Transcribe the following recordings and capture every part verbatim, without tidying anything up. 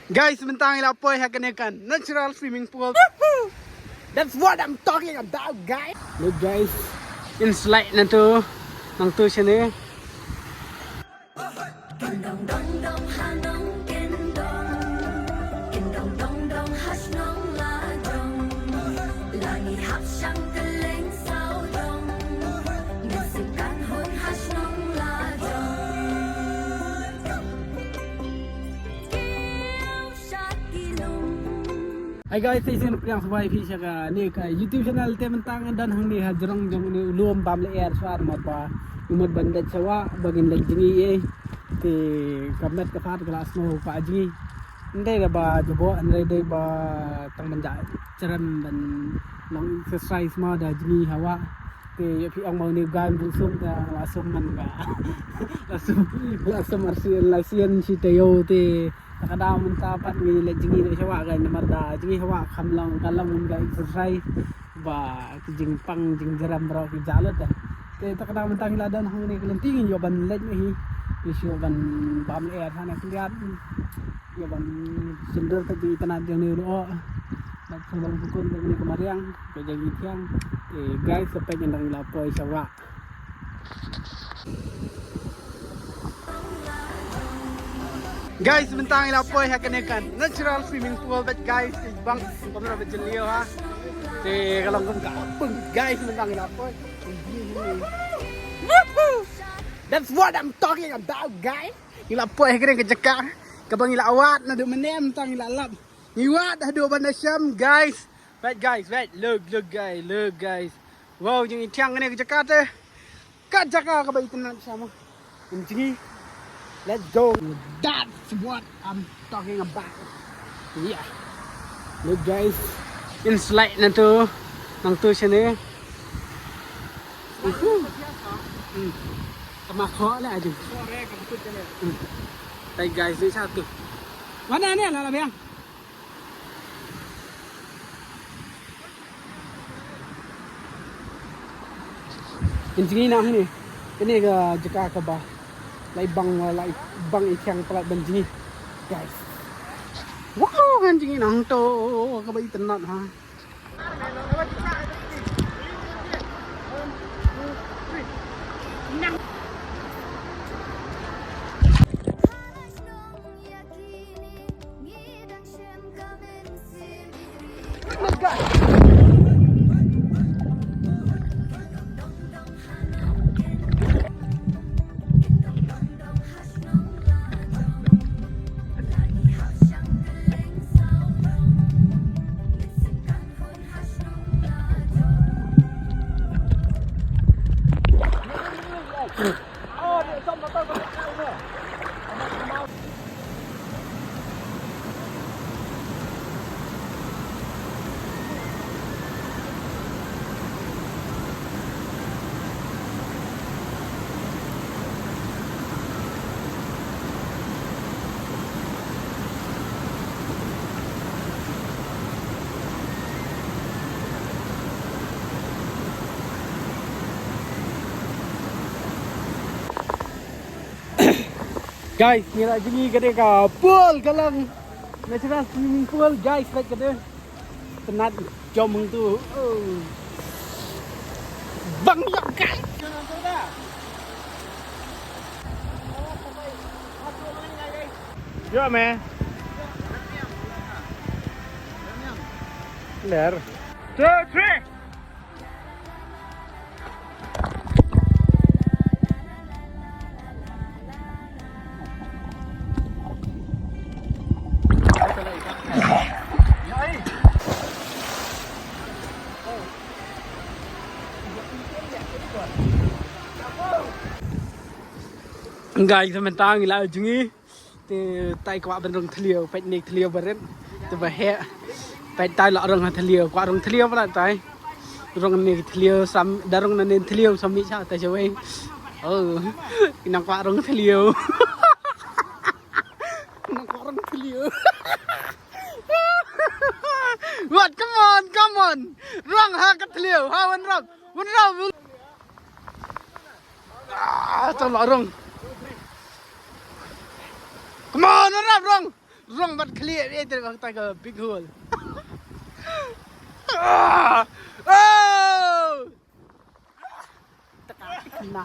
Guys, mynta ngi la poi ha kane ka natural swimming pool. That's what I'm talking about, guys. Look, guys. In slide na tu, nang tu sini. Hi guys, sa shisien pdiang sngewbha ïa phi sha kane ka YouTube channel. Te mynta nga don hangne ha jrong jong une u lum Bamlyer shuwa, namar ba u mut ban leit sha wah ba ngin leit jngi ei. Te ka met ka phad ka la sngewkwah jngi. Ym dei da ba jaboh, ym dei da ba tang ban jah jrem ban long exercise mo, da jngi ha wah. Te ïa phi ong ma une u guy bun sum, te la sum man ka. La sum, la sum arsien, la sien shi taïew te. Te ka daw mynta pat ngi leit jngi noh sha wah, guys, namar da jngi ha wah kham long, ka long ka exercise. Ba ki jingpang jingjrem baroh ki jah lut te. Te ka daw mynta ngi la don hangne ka lynti, ngi ïoh ban leit noh hi. Ngi shu ban bam lyer ha ne khyndiat. Ïoh ban shim dur ka jingitynnad jong une u lyoh. Bad shu long pukun jong une ka mariang, ka jong i thiang. Te guys, sa peit ngi dang la poi sha wah. Guys, mynta ngi la poi ha kane ka natural swimming pool, bad guys, te bang kumno ba jylliew ha. Te ka long kum ka pung, guys, mynta ngi la poi. Woohoo! That's what I'm talking about, guys. Ngi la poi ha kane ka jaka kaba ngi la wad naduh mynne, mynta ngi la lap. Ngi wad haduh ban da shem, guys. Wait, guys, wait. Look, look, guys, look, guys. Wow, jong i thiang kane ka jaka te. Ka jaka kaba itynnad shisha mo. Jong i. Let's go. That's what I'm talking about. Yeah. Look, guys. In slide na tu. Nang tu shane. Uhu. Hmm. Tama ko la aju. Hmm. Hey guys, ni satu. Mana ni, la la biang? Kan jngi na hangne. Kane ka jaka kaba la i bang, la i bang i thiang palat ban jngi. Guys. Wow, kan jngi na hangto kaba itynnad ha. Guys, ngi la jngi kane ka pool, ka long natural swimming pool, guys, like kane. Tynat jom hangtu. Oh. Bang ïa, guys. Ïa me. Ler. Two, three. Guys, mynta ngi la jngi. Te tai kwah ban rung thliew, peit ne thliew barit. Te ba heh. Peit tai la rung ha thliew, kwah rung thliew ba tai. Rung ne thliew sam, da rung ne thliew sam mi cha tai shawei. Oh, nang kwah rung thliew. Nang kwah rung thliew. What? Come on, come on. Rung ha ka thliew. Ha, wan rung. Wan rung. Ah, tang la rung. Come on, wan rung. Rong bad khlieh, eh, te ba kata ka big hole. Ah! Oh! Na,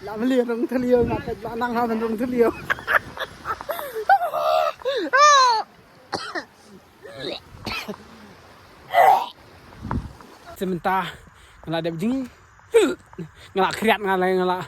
la mali rong thliew, na pet la nang ha man rong thliew. Te mynta nga la dep jing, nga la khriat, nga la, nga la